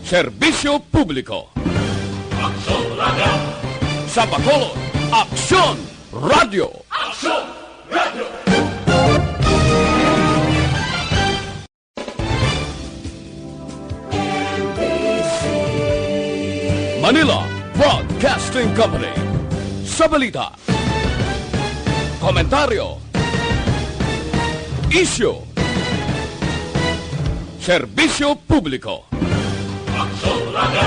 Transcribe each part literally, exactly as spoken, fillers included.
Serbisyo Publiko. Aksyon Radio. Sa Bacolod, Aksyon Radio. Aksyon Radio. Manila Broadcasting Company. Sa balita, komentaryo, isyu, serbisyo publiko. Aksyon Radio.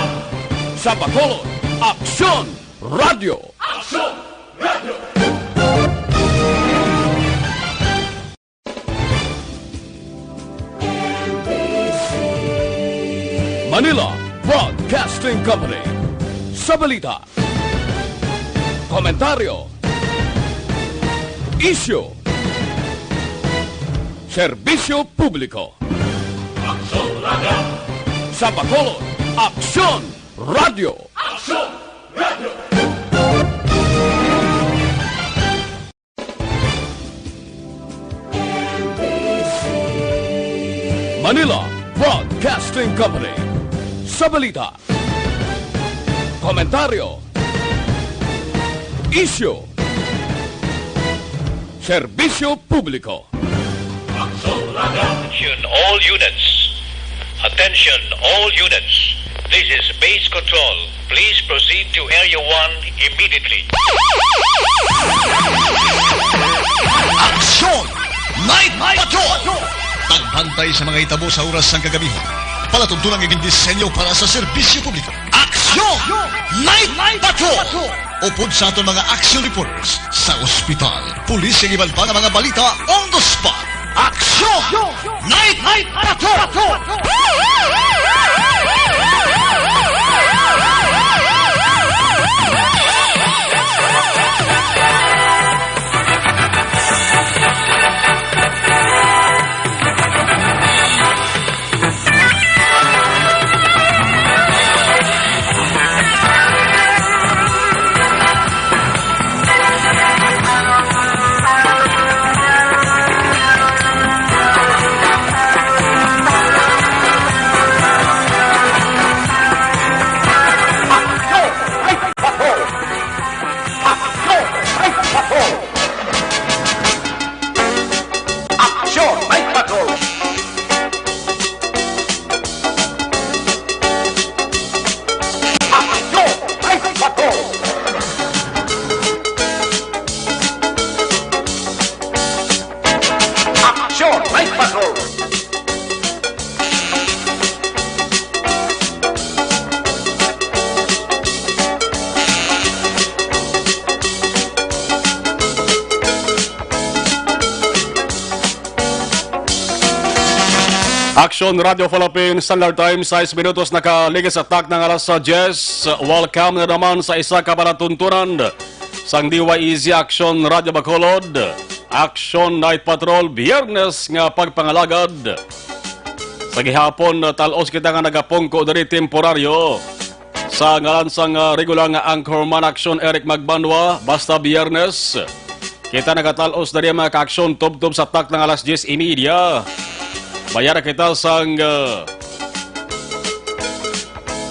Sa Bacolod, Aksyon Radio. Aksyon Radio. Manila Broadcasting Company. Sa balita, komentaryo, isyu, serbisyo publiko. Aksyon Radio. Sa Bacolod, Aksyon Radio. Aksyon Radio. Manila Broadcasting Company. Sa balita, komentaryo, isyu, serbisyo publiko. Aksyon Radio. Attention all units. Attention all units. This is Base Control. Please proceed to Area one immediately. Aksyon! Night Patrol! Pagbantay sa mga hitabo sa oras sang kagamihan. Palatuntunan nga gindisenyo para sa serbisyo publiko. Aksyon! Night Patrol! Upod sa aton mga action reporters sa ospital, pulis, kag iban pa nga mga balita on the spot. Aksyon! Night Patrol! Aksyon! Night Patrol! Aksyon! Night Patrol! Aksyon! Night Patrol! Aksyon! Night Patrol! Aksyon Radio Philippines, Standard Time, sais minutos nakaligid sa takna nga alas diyes. Welcome na naman sa isa ka palatuntunan sang D Y E Z Aksyon Radio Bacolod, Aksyon Night Patrol, Biyernes nga pagpangalagad. Sa gihapon, tal-os kita nga nagapungko diri temporaryo. Sa ngalan sang, ah, regular nga anchorman, Aksyon Eric Magbanwa, basta Biyernes, kita nagatal-os diri, mga ka-aksyon, tubtob sa takna nga alas diyes y media. Bayara kita sang, ah,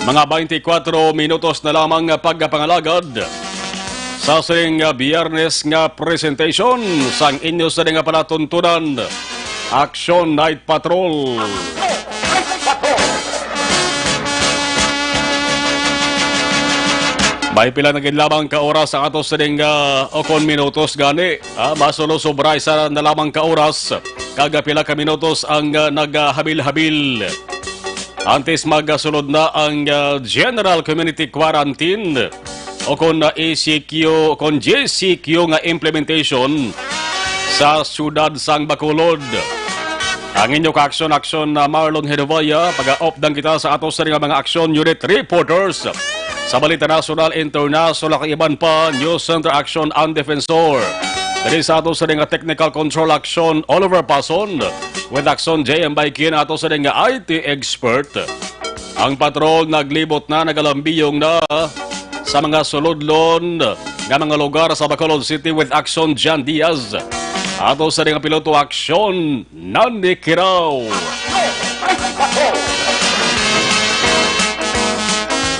mga twenty-four minutos na lamang nga pagpangalagad sa sining, ah, Biyernes nga presentation sang inyo sining nga palatuntunan, Aksyon Night Patrol. May pila na gid lamang ka oras ang ato sining, ah, o kon minutos gani. Ah, masulo sobra isa na lamang ka oras. Kag pila ka minutos ang, ah, nagahabil-habil. Antes magasulod na ang, ah, General Community Quarantine o kon, ah, E C Q, kon G C Q nga implementation sa siyudad sang Bacolod. Ang inyo ka-aksyon-aksyon na Marlon Hedovaya, pagaupdan kita sa ato sining nga mga aksyon unit reporters. Sa balita nasyonal, internasyonal, kag iban pa, News Center Aksyon ang Defensor. Diri sa ato sining nga technical control aksyon, Oliver Pason. With aksyon, J M Baikin, ato sining nga I T expert. Ang patrol naglibot na, nagalambiyong na sa mga sulodlon nga mga lugar sa Bacolod City with aksyon, Jan Diaz. Ato sining nga piloto aksyon, Nani Kiraw. Aksyon! Night Patrol!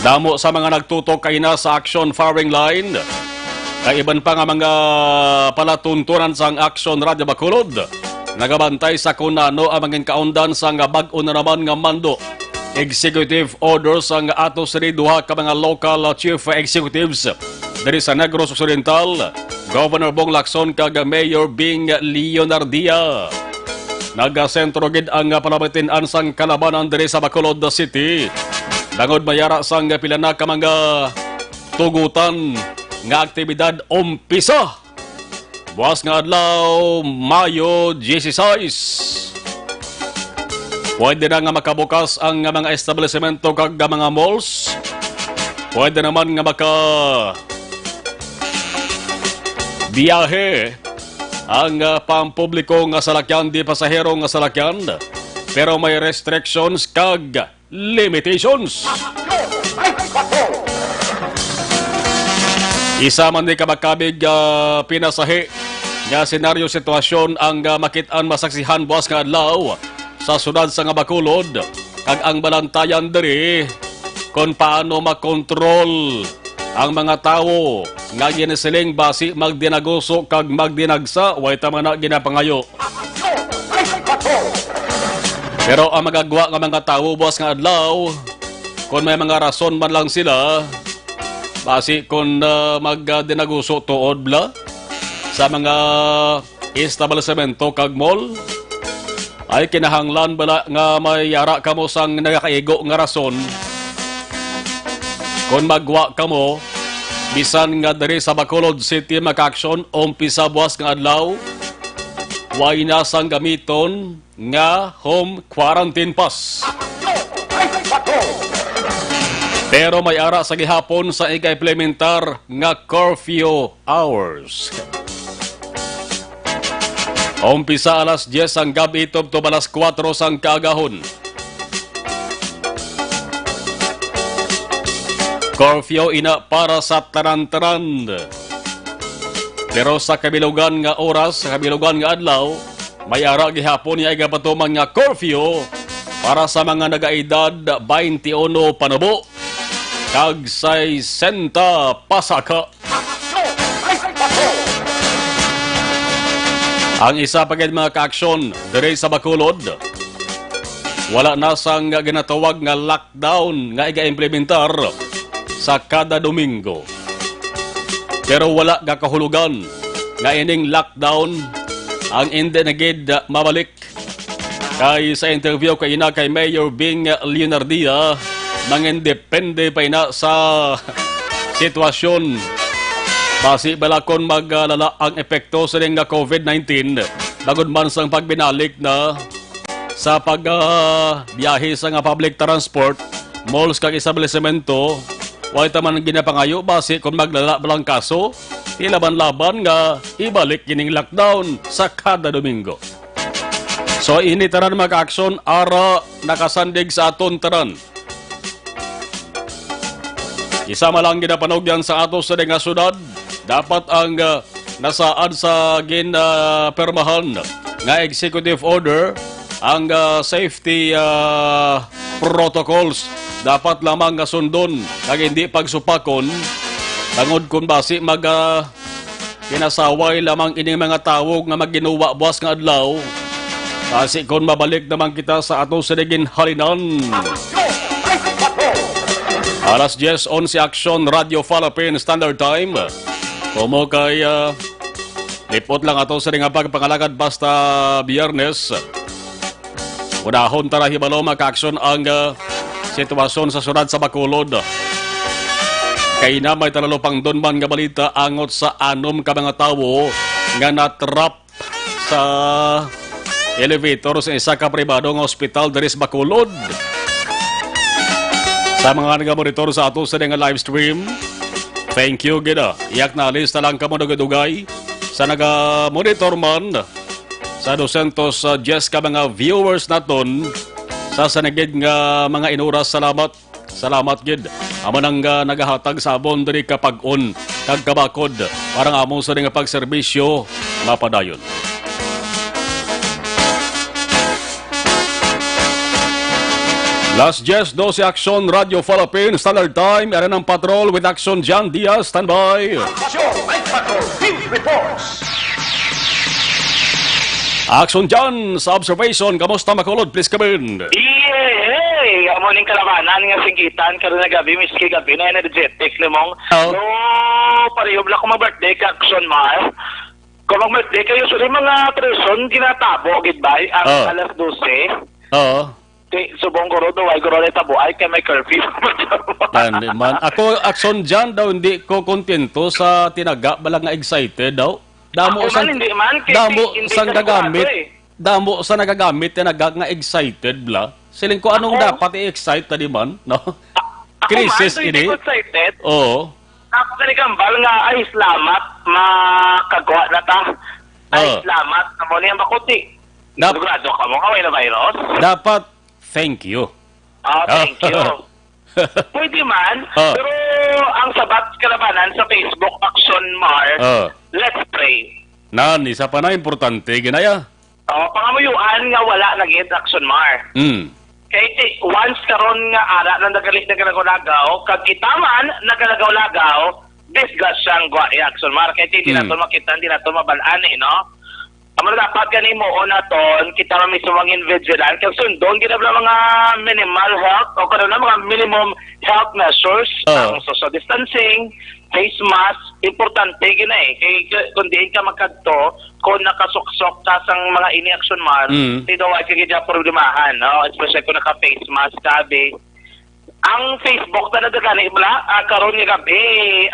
Amo sa mga nagtutok kaina sa action firing line, kag iban pa nga mga palatuntunan sang Action Radyo Bacolod, nagabantay sa kun ano ang mangin kaundan sang bag-o na naman nga mando. Executive order sang ato sini duha ka mga local chief executives diri sa Negros Occidental, Governor Bong Lacson kag Mayor Bing Leonardia. Nagasentro gid ang palabatin-an sang kalabanan diri sa Bacolod City, bangod may ara sang pila na ka mga tugutan nga aktibidad umpisa buas nga adlaw, Mayo dieciséis. Pwede na nga makabukas ang mga establisemento kag mga malls. Pwede naman nga maka biyahe ang, ah, pampubliko nga salakyan, di pasahero nga salakyan, pero may restrictions kag limitations. Isa man ni kabakabig, ah, pinasahi nga senaryo sitwasyon ang, ah, makit-an masaksihan buas nga adlaw sa siyudad sa nga Bacolod, kag ang balantayan diri kon paano makontrol ang mga tawo nga ginasiling basi magdinaguso kag magdinagsa, way ta man na ginapangayo. Pero ang magagwa nga mga tawo buas nga adlaw, kon may mga rason man lang sila, basi kon, ah, magdinaguso tuod bala sa mga establisemento kag mall, ay kinahanglan bala nga may ara kamo sang nagakaigo nga rason. Kon magwa kamo, bisan nga diri sa Bacolod City, maka-action umpisa buas nga adlaw, way na sang gamiton nga home quarantine pass. Pero may ara sa gihapon sa iga-implementar nga curfew hours. Umpisa alas diyes sang gab-i tubtob alas kuwatro sang kaagahon. Curfew ina para sa tanan-tanan. Pero sa kabilugan nga oras, sa kabilugan nga adlaw, may ara gihapon nga igapatuman nga curfew para sa mga nagaedad twenty-one panubo kag sesenta pasaka. Ang isa pa gid mga kaaksyon diri sa Bacolod, wala na sang ginatawag nga lockdown nga iga-implementar sa kada Domingo. Pero wala gakahulugan nga ining lockdown ang indi na gid mabalik. Kay sa interview kaina kay Mayor Bing Leonardia, mangindepende pa ina sa sitwasyon. Basi bala kon maglala ang epekto sining nga covid nineteen, bangod man sang pagbinalik na sa pag, ah, biyahe sa nga public transport, malls kag establisemento, way ta man ginapangayo basi kon maglala bala ang kaso, ilaban-laban nga ibalik gining lockdown sa kada Domingo. So, ini tanan mga kaaksyon, ara nakasandig sa aton tanan. Isa man lang ginapanugyan sa ato sa nga syudad, dapat ang, ah, nasaad sa gin, ah, permahan nga executive order, ang, ah, safety, ah, protocols dapat lamang nga sundon kag hindi pagsupakon, bangod kung basi mag, ah, kinasaway lamang ining mga tawo nga magginuwa buas nga adlaw. Basi kon mabalik naman kita sa ato sa ginhalinan. Alas diyes onse, Aksyon, Radyo Philippine Standard Time. Komo kay, ah, lipot lang ato sa nga pagpangalagad basta Biyernes. Unahon ta na hibalo, mga kaaksyon, ang, ah, sitwasyon sa syudad sa Bacolod. Kay na may talalupangdon man nga balita angot sa anom ka mga tawo nga natrap sa elevator sa isa ka pribado nga ospital diri sa Bacolod. Sa mga nagamonitor sa ato sa nga live stream, thank you gid, ah. Yak nalista lang kamo dugay-dugay sa nagamonitor man. Sa dosyentos diyes ka mga viewers naton sa sinugid nga mga inuras, salamat, salamat gid. Amo nang, ah, nagahatag sa amon diri ka pag-on kag kabakod para nga amon sa nga pagserbisyo mapadayon. Alas diyes dose, Aksyon Radyo Philippines, Standard Time, Area ng Patrol with Aksyon John Diaz, standby. Aksyon Night Patrol Field Reports. Aksyon John, sa observation, kamusta, Bacolod? Please come in. Yehey! Amo ning kalabanan nga singgitan karon nga gabi, miski gabi na energetic ni mong. Oh. No, pareho bala ko mag-birthday ka, Aksyon Mar. Kung mag-birthday ka, usually mga tradisyon, ginatabo gid ba ang Oh. alas dose? Oo. Kay subong guro daw, ay guro na tabo, ay kay may curfew. Yan, di man. Ako, Aksyon John daw, hindi ko kontento sa tinaga bala nga excited daw. Damo Ako sang, man, hindi man, kay damo hindi sang ka gagamit, sigurado eh. Damo sa nagagamit tinaga nga excited bala. Siling ko, anong Ako? dapat i-excite ta di man, no? A-, ako Crisis man, hindi ini. ko excited. Oo. Ako gani kambal nga, ay, salamat, makagwa na ta. Ay, Oh. salamat, amo ni ang bakuti. Dap- Sigurado ka mo nga may na virus? Dapat, thank you. Ah, thank you. Pwede man, Ah. pero ang sabat kalabanan sa Facebook, Aksyon Mar, Ah. let's pray. Nan, isa pa na, importante, ginaya. Oh, pangamuyuan nga wala na gid, Aksyon Mar. Mm. Kay ti, once karon nga ara na nagali, nagalagaw-lagaw, kag kita man nagalagaw-lagaw, disgrasya ang gwa, eh, Aksyon Mar. Kay ti, di Mm. naton makita, di naton mabalaan, eh, no? Amo na dapat gani mo naton, kita man mismo ang vigilant, kag sundon gid ang mga minimal health, o karon na mga minimum health measures, Oh. ang social distancing, face mask, importante gid na eh. Kay k-, kung diin ka magkadto, kung nakasuksok ka sang mga ini, Aksyon Mar, Mm. di daw ay ka gid niya problemahan, no? Especially kung naka-face mask ka, be. Ang Facebook na nadagani, bala, ah, karon nga gabi,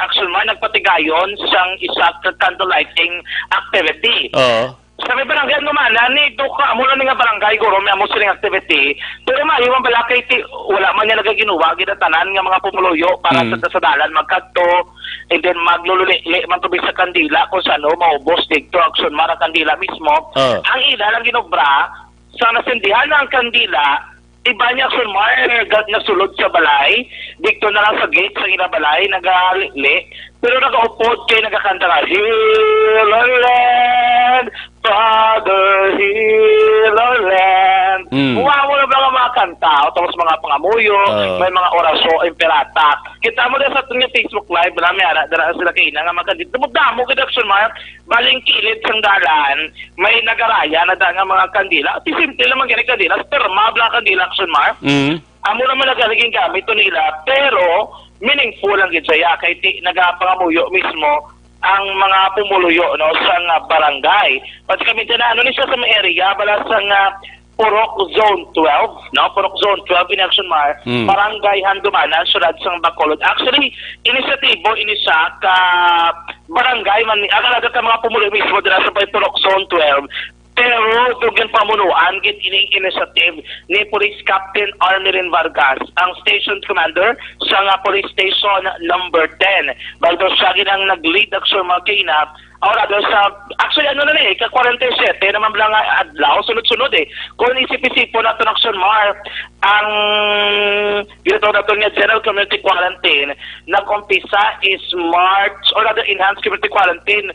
Aksyon Mar, nagpatigayon sang isa ka candle lighting activity. Oo. Sa may barangay, ano man, ani, duka, amo lang nga barangay, guro, may amo sining activity. Pero maayo man bala kay ti-, wala man niya nagaginuwa, gid ang tanan nga mga pumuluyo para Mm. sa, sa dalan, magkadto, and then maglululi-li man tubig sa kandila, kung saan, oh, maubos dito, Aksyon Mar, ang kandila mismo. Ah. Ang ila lang ginobra, sa nasindihan na ang kandila, iba niya, Aksyon Mar, gad nasulod sa balay, dito na lang sa gate sa ila balay, nagalili. Pero nagaupod kay nagakanta nga, "Heal our land, Father, heal our land." Mm. Kuha mo na ba nga mga kanta, o tapos mga pangamuyo, Oo. may mga oraso, imperata. Kita mo na sa aton nga Facebook Live, marami ara, dala sila kay ina nga mga kandila. Damo-damo gid, Aksyon Mar, baling kilid sang dalan, may nagaraya na da nga mga kandila. Ti simple lang man gani kandila, sperma bala kandila, Aksyon Mar. Mm. Amo naman na gani gingamit to nila, pero meaningful lang gid siya kay ti nagapangamuyo mismo ang mga pumuluyo, no, sang barangay. Pati kami din, ano ni siya sa may area, bala sang, ah, Purok Zone twelve, no? Purok Zone twelve, in Action Mar, Mm. Barangay Handumanan, Siyudad sang Bacolod. Actually, inisyatibo ini siya ka barangay man, ang alaga ka mga pumuluyo mismo dira sa may Purok Zone twelve. Pero dugyan pamunuan gid ining initiative ni Police Captain Armelin Vargas, ang station commander sa nga Police Station number ten. Although siya gid ang nag-lead, Action Mar, kay ina, or rather sa, actually, ano na ni, ka-quarantine siyete naman lang nga adlaw, sunod-sunod eh. Kung isip-isipon nato, Action Mar, ang ginatawag nato nga general community quarantine, nag-umpisa is March, or rather enhanced community quarantine,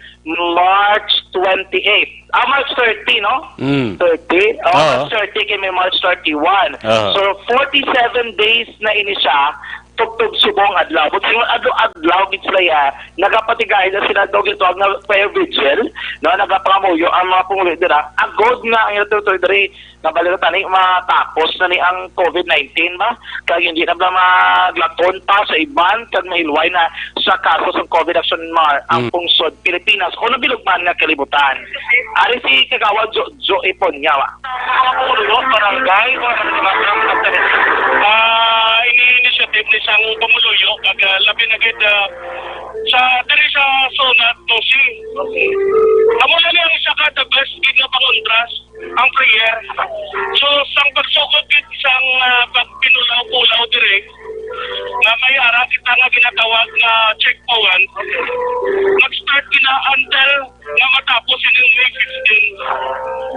March twenty-eight. Ah, March thirty, no? Mm. Thirty? Oh, Oo. March thirty kay may March thirty-one. Oo. So, forty-seven days na ini siya, tubtob subong adlaw. But ingon adlaw-adlaw gid sila ya, nagapatigayon na sila daw gitawag nga prayer vigil, no? Nagapangamuyo ang mga pumuluyo dira. Agod nga ang ila territory diri, nga bali na tani matapos na ni ang COVID nineteen ba? Kag hindi na ba maglaton pa sa iban kag mahilway na sa kaso sa COVID, Action Mar, ang Mm. pungsod Pilipinas o nabilog man nga kalibutan. Ari si Kagawad Jo-, Joe Iponyawa. Mga pumuluyo, barangay, mga nagtimatang activity. Ah, ini initiative ni sang pumuluyo, kag, ah, labi na gid, ah, sa, diri sa zona doce. Amo na ni ang isa ka the best gid nga pangontras, ang prayer. So, sang pagsugod gid sang, ah, pagpinulaw-pulaw diri, nga may ara kita nga ginatawag nga checkpoint, mag-start gid na until nga matapos ining May fifteen.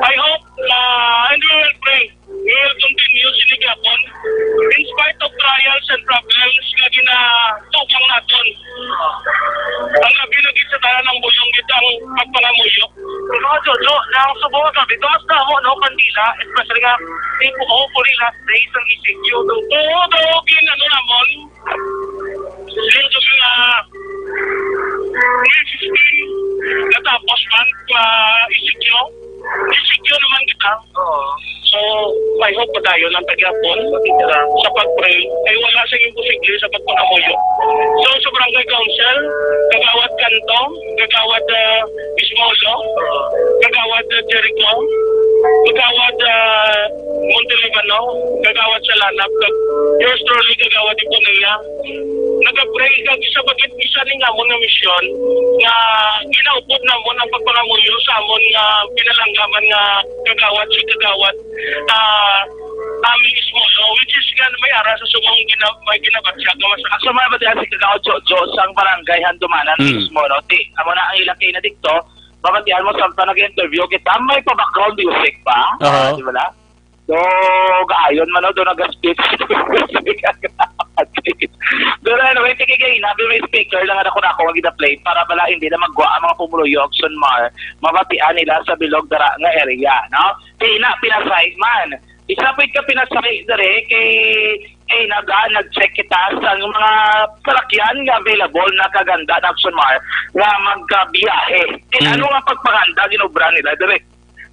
I hope na, and we will pray, we will continue sini gyapon in spite of trials and problems nga ginatubang naton. Ang labi na gid sa tanan ang buyong gid ang pagpangamuyo. Jojo, ang subong nga gabi, tumas na mo, no, kandila, especially nga, di po, hopefully, last day sang E C Q, no? Oo, daw, gin, ano namon, dito sa, may fifteen, natapos man, ah, E C Q, E C Q naman kita. Oo. So, may hope pa tayo ng tagyapon sa pag-pray. Ay wala sa imposible sa pagpangamuyo. So, sa barangay council, Kagawad Kanto, Kagawad, ah, Ismolo, Kagawad, ah, Jericho, Kagawad, ah, Monte Libano, Kagawad Salanap, kag yours truly, Kagawad Iponea. Nagapray kag isa bagit isa ning amon nga misyon nga ginaupod namon ang pagpangamuyo sa amon nga pinalanggaman nga kagawad, si Kagawad, ah, Ami Ismolo, which is nga may ara sa subong gina-, may ginabatyag nga mas Sa mga batian si Kagawad Jojo sang barangay Handumanan Mm. mismo, no? Ti, amo na ang ilang kaina dikto, mabatian mo samtang nag-interview kita, may pa-background music pa. Aha. Ah, di ba na? So, gaayon man, no? Doon nag-speech. Pero anyway, sige, kay nabi may speaker lang ako na ako ang gina-play para bala hindi na magwa ang mga pumuluyo, Action Mar, mabatian nila sa bilog dara nga area, no? Kay na, pinasay man. Isa pwede ka pinasay dere kay, kay naga, nag-check kita sa mga salakyan nga available na kaganda na, Action Mar, nga magkabiyahe. Kay Mm. ano nga pagpanganda ginobra nila dere?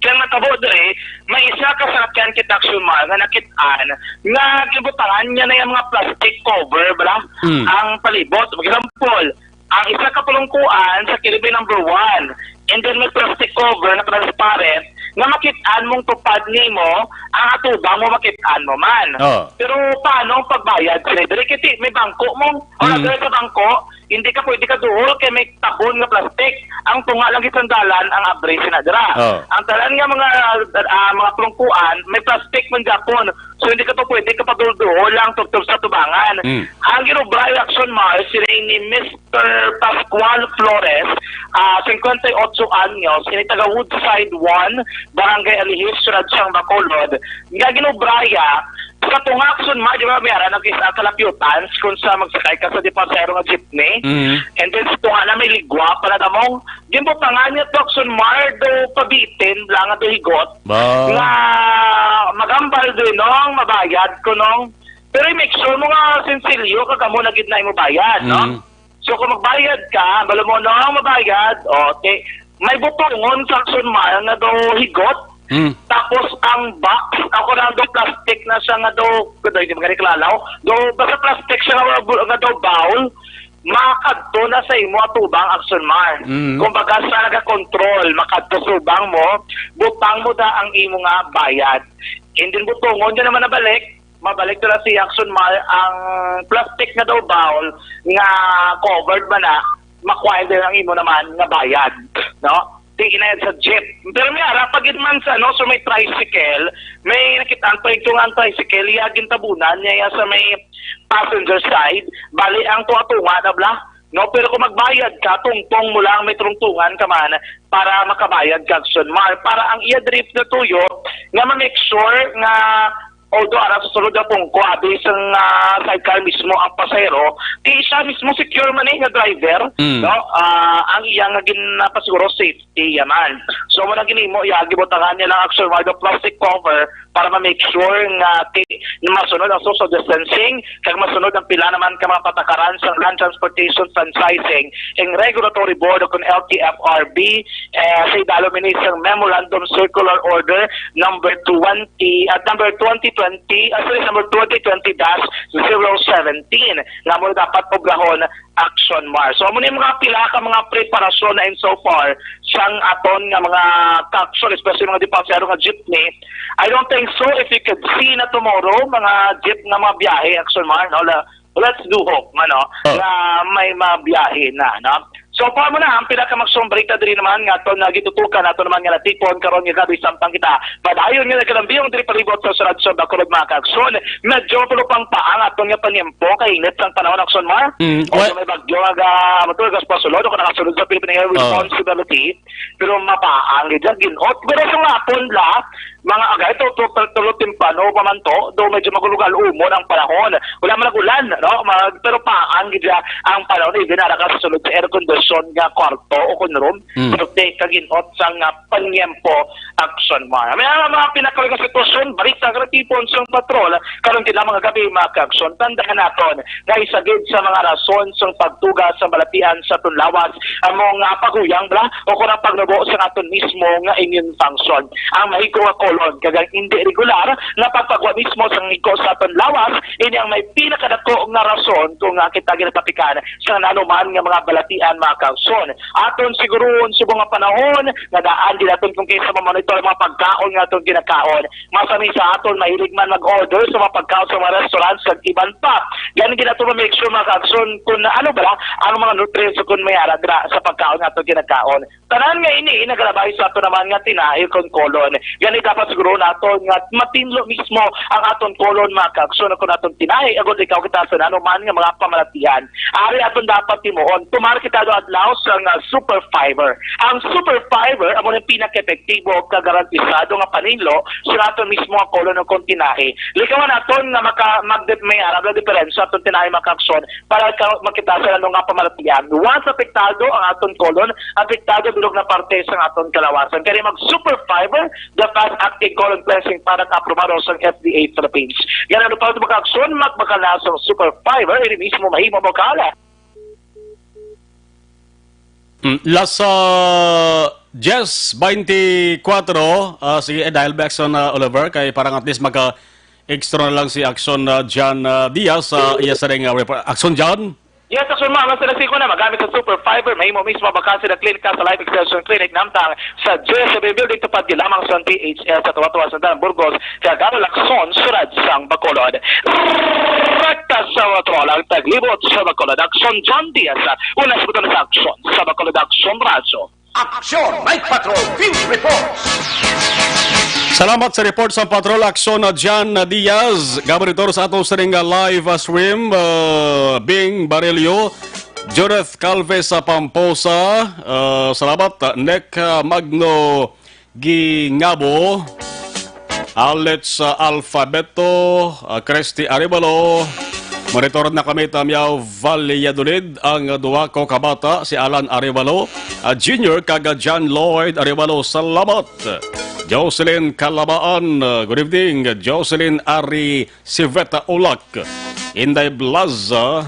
Kaya nga tabo dere, may isa ka salakyan kita, Action Mar, nga nakit-an nga gibutangan niya na yung mga plastic cover, bala, Mm. ang palibot. For example, ang isa ka pulungkuan sa kilibay number one, and then may plastic cover na transparent nga makit-an mong tupad nimo, ang atubang mo makit-an mo man. Oh. Pero paano ang pagbayad sila? Diri kiti, may bangko mo. O Mm. nagdala sa bangko, hindi ka pwede ka duol kay may tabon nga plastic. Ang tunga lang gisandalan ang abre sina dira. Oh. Ang tanan nga mga, ah, mga pulungkuan, may plastic man gyapon. So hindi ka to pwede ka padulduhol lang tubtob sa tubangan. Mm. Ang ginubra, Action Mar, sila ni Mister Pascual Flores, ah, cincuenta y ocho anyos, ini taga Woodside one, Barangay Alihis, Siyudad sang Bacolod. Nga ginubraya, sa tunga, Action Mar, di ba, may ara nag-isa kalapyutan kung sa magsakay ka sa di pasahero nga jeepney. Mm. And then sa tunga na may ligwa pala damong ginbutangan niya to, Action Mar, do pabitin lang, do higot. Ba? Nga magambal din, nong mabayad ko, nong. Pero i-make sure mo nga sinsilyo kag amo na gid na imo bayad, no? Mm. So kung magbayad ka, balo mo, nong mabayad, o, ti, may butongon sa Action Mar nga do higot. Mm. Tapos ang box, ako na do plastic na siya nga do, kudo, hindi magani kalalaw. Do, basta plastic siya nga, nga do bowl, makadto na sa imo atubang, Action Mar. Mm. Kumbaga, sa nagakontrol, makadto sa ubang mo, butang mo da ang imo nga bayad. And then, butongon niya naman na balik, mabalik na si Action Mar ang plastic na daw bowl nga covered man na, makuha din ang imo naman nga bayad, no? Tingin na yan sa jeep. Pero may ara, pag man sa, ano, so may tricycle, may nakitaan pa ito nga ang tricycle, iya gintabunan niya, iya sa may passenger side, bali ang tunga-tunga na bla, no? Pero kung magbayad ka, tungtong mo lang, may tungtungan ka man para makabayad ka, Action Mar. Para ang iya drift na tuyo, nga ma-make sure nga, although ara sa sulod na pungko, abi sang, ah, sidecar mismo ang pasahero, di siya mismo secure man eh, nga driver, Mm. no? Ah, ang iya nga ginapasiguro, safe. Iya man. So, mo na ginimo, iya, gibutangan niya lang, Action Mar, do plastic cover para ma-make sure nga ti, masunod ang social distancing, kag masunod ang pila naman ka mga patakaran sa Land Transportation Franchising and Regulatory Board o kung L T F R B, eh, sa idalom ini sa Memorandum Circular Order number twenty, at number twenty twenty, ah, sorry, number twenty twenty dash zero seventeen, nga mo dapat obrahon, Action Mar. So, amo ni mga pila ka mga preparasyon na in so far sang aton nga mga taxon, especially mga di pasahero nga jeepney. I don't think so. If you could see na tomorrow, mga jeep nga mga biyahe, Action Mar, no? La-, let's do hope, ano, Oh. na may mabiyahe na, no? So, pa mo na, ang pila ka magsumbrita diri naman nga aton na gitutukan nato naman nga natipon karon nga gabi samtang kita padayon nga nagkalambiyong diri palibot sa Surad sa Bacolod, mga kaagson. Medyo pulupang pa ang aton nga panimpo kay init sang panahon, Action Mar. Mm, Although wa- may bagyo nga ga-, matulog sa pasulod o kung nakasulod sa Philippine Air Oh. Responsibility, pero mapaang gid ang ginot. Pero sa hapon la, mga agay, to, to, to, tulo temprano pa man to, do medyo magulugal umon ang panahon. Wala man nag-ulan, no? Ma-, pero paang ang gid ang panahon, even ara ka sulod sa air condition nga kwarto o kun room, Mm. Pero te, kagin-ot sang, ah, panyempo, action mo. May mga, mga pinakawig nga sitwasyon, balik sa katipon sang patrol, karon gid lang mga gabi, mga ka-action. Tandaan naton, nga isa gid sa mga rason sang pagtuga sa balatian sa aton lawas, amo nga paghuyang bala o kon ang pagnubo sa aton mismo nga immune function. Ang mahigko nga colon, kag ang hindi regular nga pagpagwa mismo sang higko sa aton lawas, ini ang may pinakadako nga rason kung nga kita ginatapikan sa nanuman nga mga balatian, mga ka-action. Aton siguruhon subong nga panahon nga daan gid naton kung kinsa mamonitor ang mga pagkaon nga aton ginakaon. Masami sa aton mahilig man mag-order sa mga pagkaon sa mga restaurants kag iban pa. Gani gid naton ma-make sure, mga ka-action, kung ano bala ang mga nutrients o kung may ara dira sa pagkaon nga aton ginakaon. Tanan nga ini nagalabay sa aton naman nga tinahi kon colon. Gani dapat siguro naton nga matinlo mismo ang aton colon, mga ka-action, kung aton tinahi agud ikaw kita sa nanuman nga mga pamalatian. Ari aton dapat timuon, tumar kita do adlaw sa nga super fiber. Ang super fiber amo ang pinaka-epektibo kag garantisado nga paninlo sa aton mismo nga colon o kon tinahi. Likawan naton nga maka mag may arab na diferensya aton tinahi, mga ka-action, para ka makita sa ano nga pamalatian. Once apektado ang aton colon, apektado bilog na parte sa aton kalawasan. Kaya mag super fiber, the fast acting colon cleansing product, aprobado sa F D A Philippines. Yan ang lupad, mga ka-action, magbakal na sa super fiber, ini mismo mahimo mo kala. Mm, las, ah, diyes beintikwatro, ah, sige, eh, dial back sa na, Oliver, kay parang at least maka-extra na lang si Action, ah, John, ah, Diaz sa iya sa ring, ah, report. Action John? Yes, Action, ma'am. Ang sila siko na magamit sa Super Fiber, mahimo mismo bakal sa klinika sa Life Extension Clinic namtang sa J S B Building, tupad gid lamang sa P H S sa Tuwatuwa, Santan, Burgos, kag ang Lacson, Surad sang Bacolod. Rekta sa Tuwatuwa, ang taglibot sa Bacolod, Action John Diaz. Una sa butang sa Action sa Bacolod, Action Radyo. Action Night Patrol Field Reports. Salamat sa report sa Patrol Action na John Diaz, gabaritor sa ato sining, ah, live, ah, stream, ah, Bing Barillo, Judith Calves sa Pamposa, ah, salamat, ah, Nick, ah, Magno Gingabo, Alex, ah, Alfabeto, ah, Christy Arevalo, monitor na kami, Tamiao, Valladolid, ang duha ko kabata, si Alan Arevalo, ah, Junior, kag, ah, John Lloyd Arevalo. Salamat. Jocelyn Calabaan, ah, good evening. Jocelyn Ari Siveta Ulak, Inday Blaza,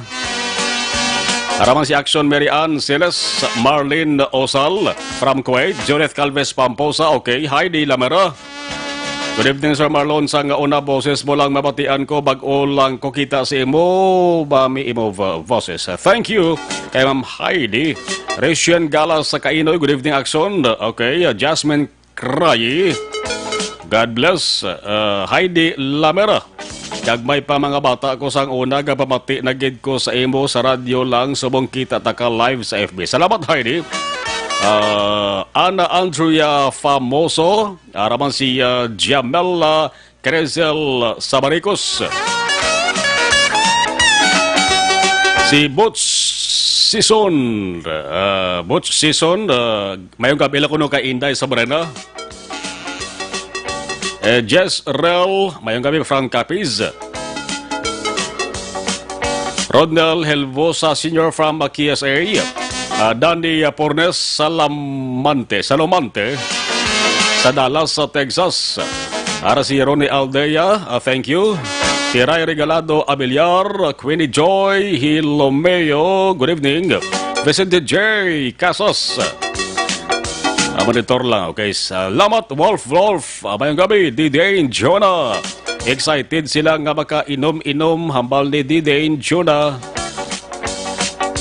araman si Action Mary Ann Siles, Marlene Osal from Kuwait, Judith Calves Pamposa, okay, Heidi Lamera. Good evening, Sir Marlon. Sa nga una, boses mo lang mabatian ko, bag-o lang ko kita si imo, ba mi imo vo-, boses. Thank you kay Ma'am Heidi. Recian Galas sa Kainoy, good evening, Action. Okay, uh, Jasmine Cry. God bless, uh, Heidi Lamera. Kag may pa mga bata ko sang una, gapamati na gid ko sa imo sa radyo lang, subong kita ta ka live sa F B. Salamat, Heidi. Uh, Ana Andrea Famoso, araman si, uh, Jamel, uh, Cresel Sabaricos. Si Butch Sison, uh, Butch Sison, uh, mayong gabi lang kuno kay Inday Sabrina. Eh, Jess Rel, mayong gabi, Frank Capiz. Rodnel Helvosa Senior from, uh, K S A. Uh, Danny, uh, Pornes Salamante, Salomante, sa Dallas, sa Texas. Ara si Ronnie Aldea, uh, thank you. Si Ray Regalado Abiliar, Queenie Joy Hilomeo, good evening. Vicente J Casas. Ah, monitor lang. Okay, salamat, Wolf Wolf. Ah, mayong gabi, D D and Jonah. Excited sila nga makainom-inom hambal ni D D and Jonah.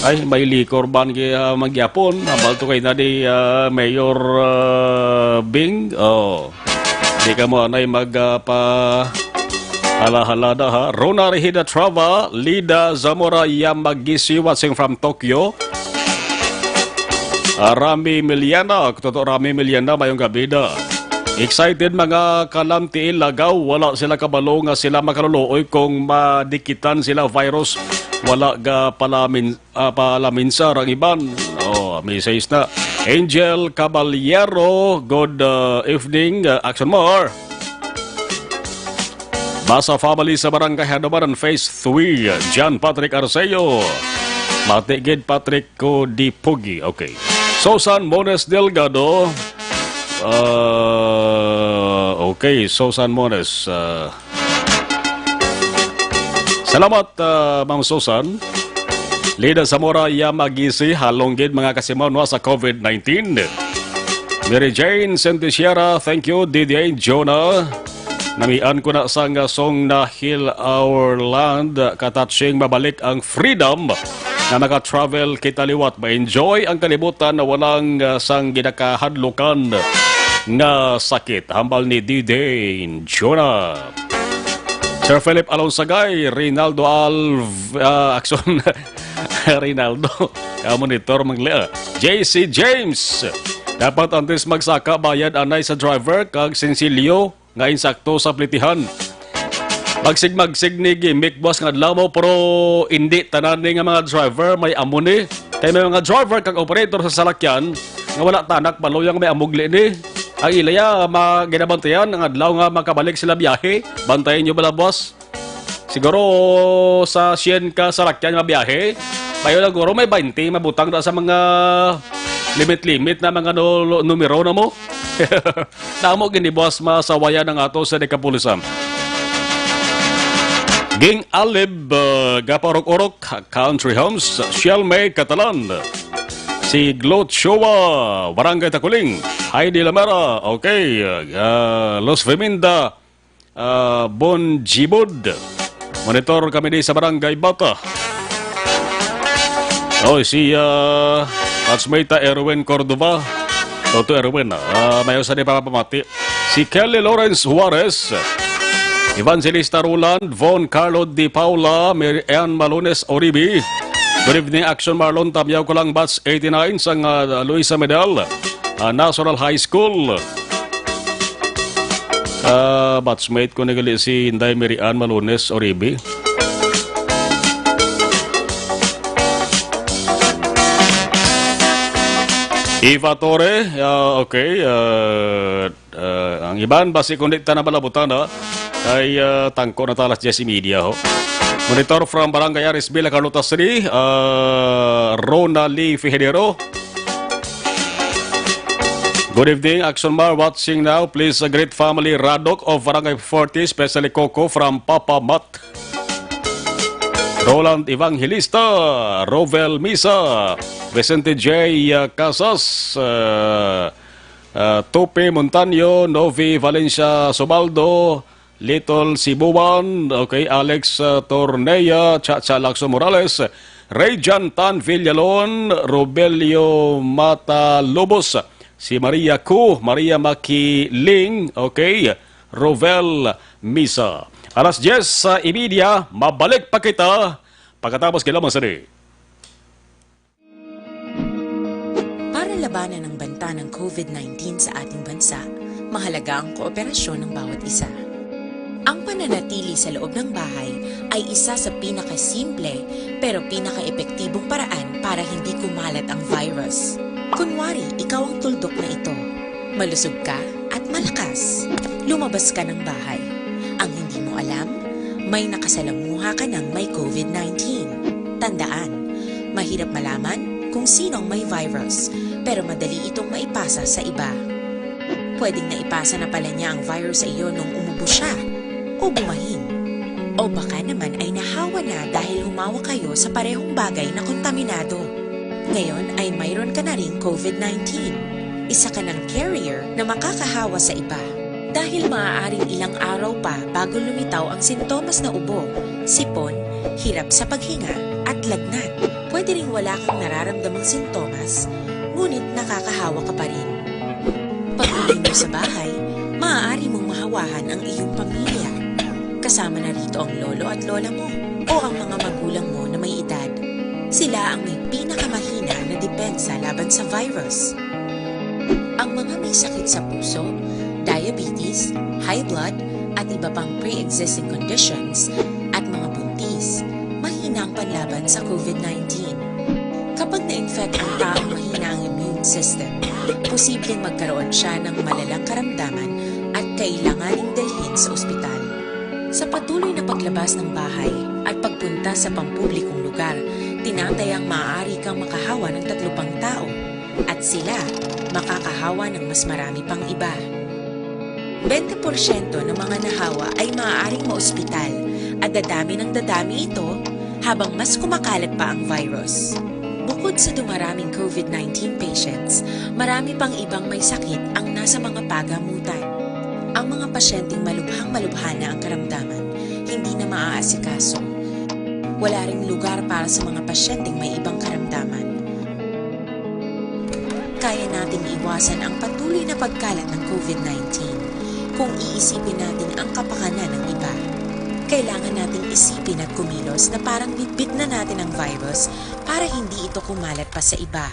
Ay, may liquor ban kaya magyapon. Hambal to kay na ni, ah, Mayor, ah, Bing. Oh. Di ka mo anay mag, ah, pa hala-hala na, ha. Rona Rehida Trava, Lida Zamora Yamagisi watching from Tokyo. Ah, Rami Miliana, Toto Rami Miliana, mayong gabi na. Excited mga kalamti, lagaw, wala sila kabalo nga sila makaluluoy kung madikitan sila virus. Wala ga palamin, ah, palaminsar ang iban. Oh, may says na. Angel Caballero, good, uh, evening, uh, Action More. Basa family sa Barangay Hanumanan Phase three, John Patrick Arceo. Mati gid, Patrick ko di pogi. Okay. Susan Mones Delgado. Ah, okay, Susan Mones. Ah, salamat, ah, Ma'am Susan. Lida Zamora, Yamagisi, halong gid mga kasimanwa sa COVID nineteen. Mary Jane Sentisiera, thank you. D D A Jonah, namian ko na sang song na Heal Our Land, katouching mabalik ang freedom nga maka-travel kita liwat, ma-enjoy ang kalibutan na walang, ah, sang ginakahadlukan nga sakit. Hambal ni D J Jonah. Sir Philip Alonsagay, Rinaldo Alv-, ah, Akson, Rinaldo. Ka-monitor, mangli-, ah. J C James. Dapat antes magsaka, bayad anay sa driver kag sinsilyo nga insakto sa plitihan. Magsig-magsig ni gimik, boss, nga adlaw mo, pero hindi tanan ni nga mga driver may amo ni. Kay may mga driver kag operator sa salakyan nga wala tanak, paluyang may amugli ni. Ang ilaya, ma-, ginabantayan ang adlaw nga makabalik sila biyahe. Bantayan nyo bala, boss? Siguro sa syen ka salakyan nga biyahe, mayo lang guro may baynte mabutang na sa mga limit-limit na mga nu-, numero na mo. Namo gini, boss, masawayan ang ato sa dikapulisan. Ging Alib, uh, Gaparok-orok, Country Homes, Shell May, Catalan. Si Glot Showa, Barangay Takuling, Heidi Lamera, okay, uh, Los Feminda, uh, Bon Jibod. Monitor kami di sa Barangay Bata. Oh, si, ah, Batchmate Erwin Cordova. Toto Erwin, ah, may usa di pa mapamati. Si Kelly Lawrence Juarez, Evangelista Roland, Von Carlo Di Paula, Mary Ann Malones Oribi. Good evening, Action Marlon. Tamyaw ko lang, batch eighty-nine sang, ah, Luisa Medal, ah, National High School. Ah, batchmate ko na gali si Inday Mary Ann Malones Oribi. Eva Torre, ah, okay, ah, ah, ang iban, basi kundi ta na malabutan, ha? Ay, ah, tangko na ta alas diyes y media, ho. Monitor from Barangay Arisville, Carlota City, ah, Rona Lee Fijadero. Good evening, Action Mar, watching now. Please, uh, greet family Radok of Barangay forty, especially Coco from Papa Mat. Roland Evangelista, Rovel Misa, Vicente J, uh, Casas, uh, uh, Tope Montaño, Novi Valencia Sobaldo, Little Sibuan, okay, Alex, uh, Tornea, Chacha Lacson Morales, Ray Jan Tan Villalon, Robelio Mata Lobos, si Maria Ku, Maria Makiling, okay, Rovel Misa. Alas diyes sa imidya, mabalik pa kita pagkatapos kay lamang sini. Para labanan ang banta ng COVID nineteen sa ating bansa, mahalaga ang kooperasyon ng bawat isa. Ang pananatili sa loob ng bahay ay isa sa pinakasimple pero pinakaepektibong paraan para hindi kumalat ang virus. Kunwari, ikaw ang tuldok na ito. Malusog ka at malakas. Lumabas ka ng bahay. Ang hindi mo alam, may nakasalamuha ka ng may COVID nineteen. Tandaan, mahirap malaman kung sino ang may virus, pero madali itong maipasa sa iba. Pwedeng naipasa na pala niya ang virus sa iyo nung umubo siya o bumahin. O baka naman ay nahawa na dahil humawak kayo sa parehong bagay na kontaminado. Ngayon ay mayroon ka na ring COVID nineteen. Isa ka ng carrier na makakahawa sa iba. Dahil maaaring ilang araw pa bago lumitaw ang sintomas na ubo, sipon, hirap sa paghinga, at lagnat. Pwede ring wala kang nararamdamang sintomas, ngunit nakakahawa ka pa rin. Pag-uwi mo sa bahay, maaari mong mahawahan ang iyong pamilya. Kasama na rito ang lolo at lola mo o ang mga magulang mo na may edad. Sila ang may pinakamahina na depensa laban sa virus. Ang mga may sakit sa puso, diabetes, high blood, at iba pang pre-existing conditions, at mga buntis, mahina ang panlaban sa COVID nineteen. Kapag na-infect ang taong mahina ang immune system, posibleng magkaroon siya ng malalang karamdaman at kailanganing dalhin sa ospital. Sa patuloy na paglabas ng bahay at pagpunta sa pampublikong lugar, Tinatayang maaari kang makahawa ng tatlo pang tao, at sila makakahawa ng mas marami pang iba. Bente porsyento ng mga nahawa ay maaaring maospital, at dadami ng dadami ito habang mas kumakalat pa ang virus. Bukod sa dumaraming COVID nineteen patients, marami pang ibang may sakit ang nasa mga pagamutan. Ang mga pasyenteng malubhang-malubha na ang karamdaman, hindi na maaasikaso. Wala ring lugar para sa mga pasyenteng may ibang karamdaman. Kaya nating iwasan ang patuloy na pagkalat ng COVID nineteen kung iisipin natin ang kapakanan ng iba. Kailangan nating isipin at kumilos na parang bitbit na natin ang virus para hindi ito kumalat pa sa iba.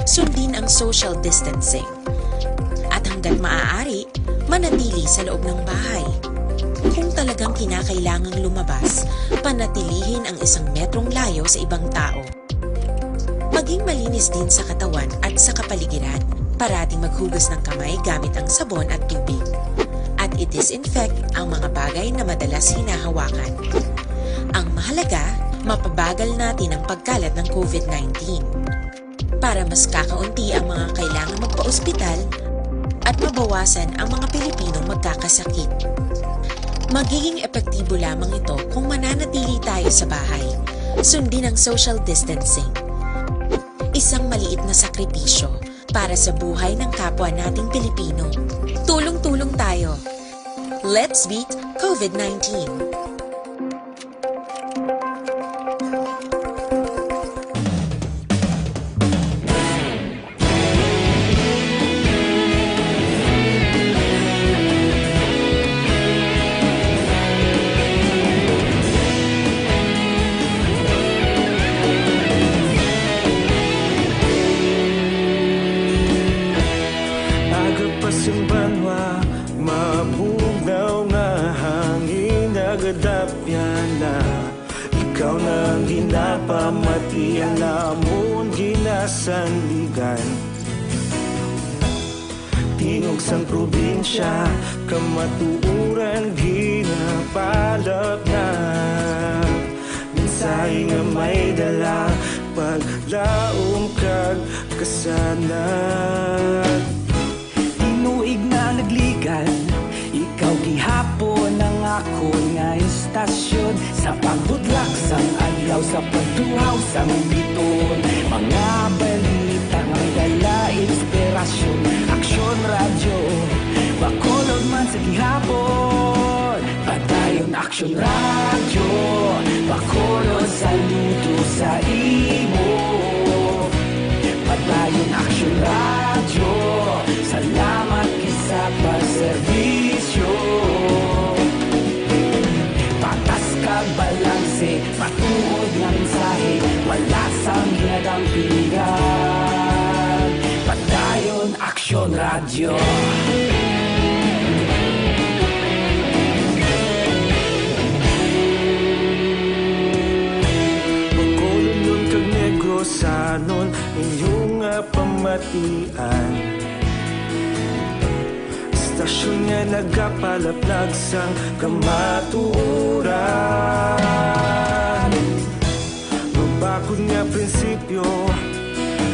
Sundin ang social distancing. At hanggat maaari, manatili sa loob ng bahay. Kung talagang kinakailangang lumabas, panatilihin ang isang metrong layo sa ibang tao. Maging malinis din sa katawan at sa kapaligiran. Parating maghugas ng kamay gamit ang sabon at tubig. At i-disinfect ang mga bagay na madalas hinahawakan. Ang mahalaga, mapabagal natin ang pagkalat ng COVID nineteen. Para mas kakaunti ang mga kailangan magpaospital at mabawasan ang mga Pilipinong magkakasakit. Magiging epektibo lamang ito kung mananatili tayo sa bahay, sundin ang social distancing. Isang maliit na sakripisyo para sa buhay ng kapwa nating Pilipino. Tulong-tulong tayo. Let's beat COVID nineteen. Aga pa sing banwa, mabugnaw nga hangin nagadapyan na. Ikaw na ang ginapamatian namon ginasandigan. Tingog sang probinsya, kamatuoran ginapalapnag. Mensahe nga may dala, paglaom kag kasanag. Tinuig na nagligan, ikaw gihapon ang akon nga istasyon. Sa pagbudlak sang adlaw, sa pagtuhaw sang bituon, mga balita nga may dala inspirasyon. Aksyon Radyo, Bacolod man sa gihapon. Padayon Aksyon Radyo, Bacolod, saludo sa imo. Padayon Aksyon Radyo, salamat gid sa pagserbisyo. Patas kag balanse, matuod nga mensahe, wala sang ginadampigan. Padayon Aksyon Radyo. Bacolodnon kag Negrosanon, inyo nga pamatian. Istasyon nga nagapalaplag sang kamatuoran. Mabakod nga prinsipyo,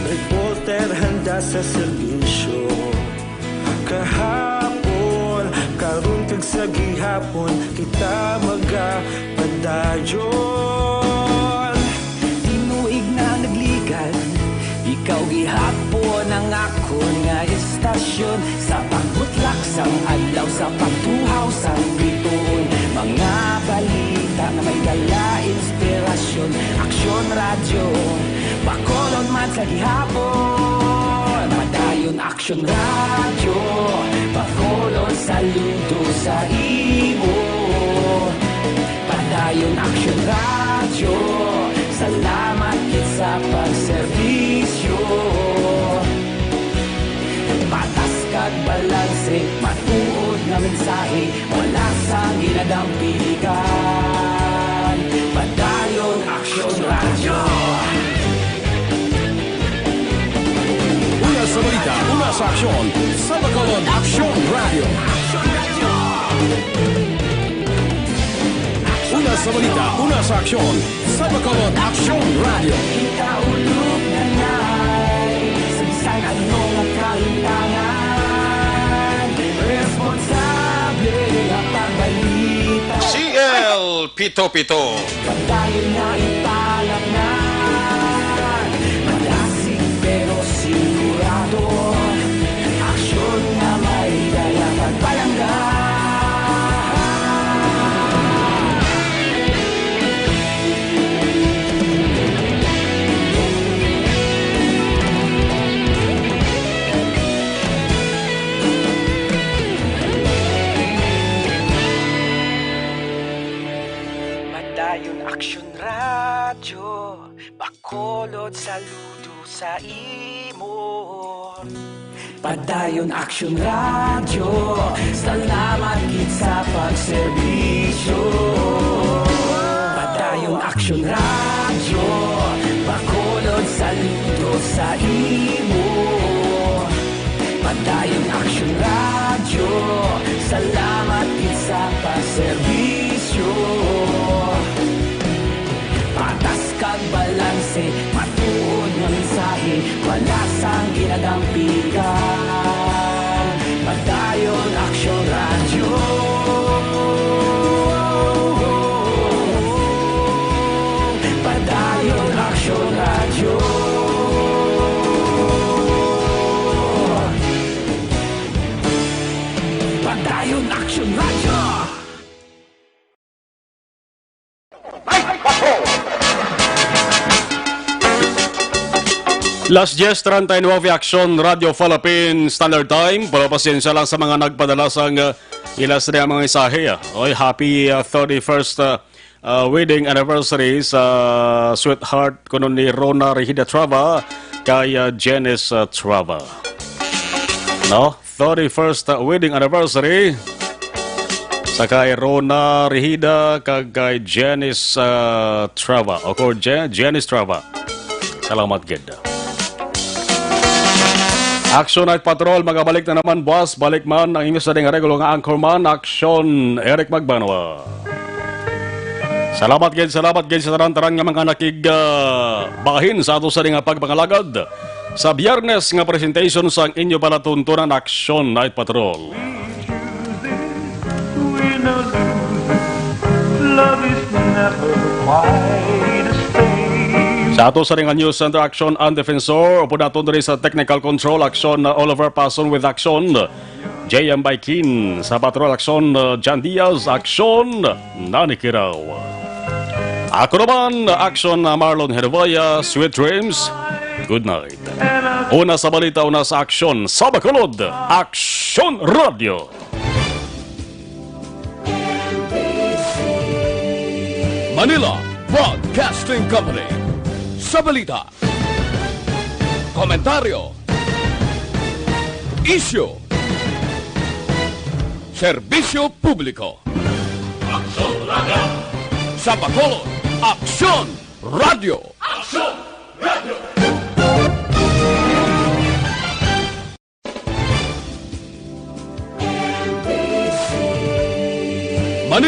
reporter handa sa serbisyo. Kahapon, karon kag sa gihapon, kita magapadayon. Tinuig na nagligan, ikaw gihapon ang akon nga istasyon. Sa pagbutlak sang adlaw, sa pagtuhaw sang bituon, mga balita nga may dala inspirasyon. Aksyon Radyo, Bacolod man sa gihapon. Padayon Aksyon Radyo, Bacolod, saludo sa imo. Padayon Aksyon Radyo, salamat gid sa pagserbisyo. Patas kag balanse, matuod nga mensahe, wala sang ginadampigan. Padayon Aksyon Radyo. Una sa balita, una sa aksyon, sa Bacolod Aksyon Radyo. Una sa balita, una sa aksyon, sa Bacolod Aksyon Radyo. Pito-pito. Padayon nga ipalaknad, malasig pero sigurado. Aksyon nga may dala pagpalangga. Padayon Aksyon Radyo, bakulod saludo sa imo. Padayon Aksyon Radyo, salamat gid sa pagserbisyo. Padayon Aksyon Radyo, bakulod saludo sa imo. Padayon Aksyon Radyo, salamat gid sa pagserbisyo. Patas kag balanse, matuod nga mensahe, wala sang ginadampigan. Padayon Aksyon Radyo. Padayon Aksyon Radyo. Padayon Aksyon Radyo. Las diez treinta y nueve, Aksyon Radyo Philippine Standard Time. Pero pasensya lang sa mga nagpadala sang, uh, ila sa mga mensahe, ah. Oy, happy, uh, thirty-first, uh, uh, wedding anniversary sa sweetheart kuno ni Rona Rehida Trava kay, uh, Janice, uh, Trava. No? Thirty-first wedding anniversary sa kay Rona Rehida kag kay Janice, ah, Trava, o kay Je-, Janice Trava. Salamat gid. Action Night Patrol, magabalik na naman, boss. Balik man ang inyo sa ding regular nga anchorman, Action Eric Magbanwa. Salamat gid, salamat gid sa tanan-tanan nga mga nakig, ah, bahin sa ato sa ding nga pagpangalagad sa Biyernes nga presentation sang inyo palatuntunan, Action Night Patrol. Sa ato sa ring News Center, Action ang Defensor, upod naton diri sa Technical Control, Action, uh, Oliver Pason with Action. J M Baikin sa Patrol, Action, uh, Jan Diaz, Action, Nani Kiraw. Ako naman, Action, uh, Marlon Hervaya, Sweet Dreams. Good night. Una sa balita, una sa aksyon, sa Bacolod, Aksyon Radio. Manila Broadcasting Company. Sa balita, komentaryo, isyu, serbisyo publiko. Aksyon Radio. Sa Bacolod, Aksyon Radio. Aksyon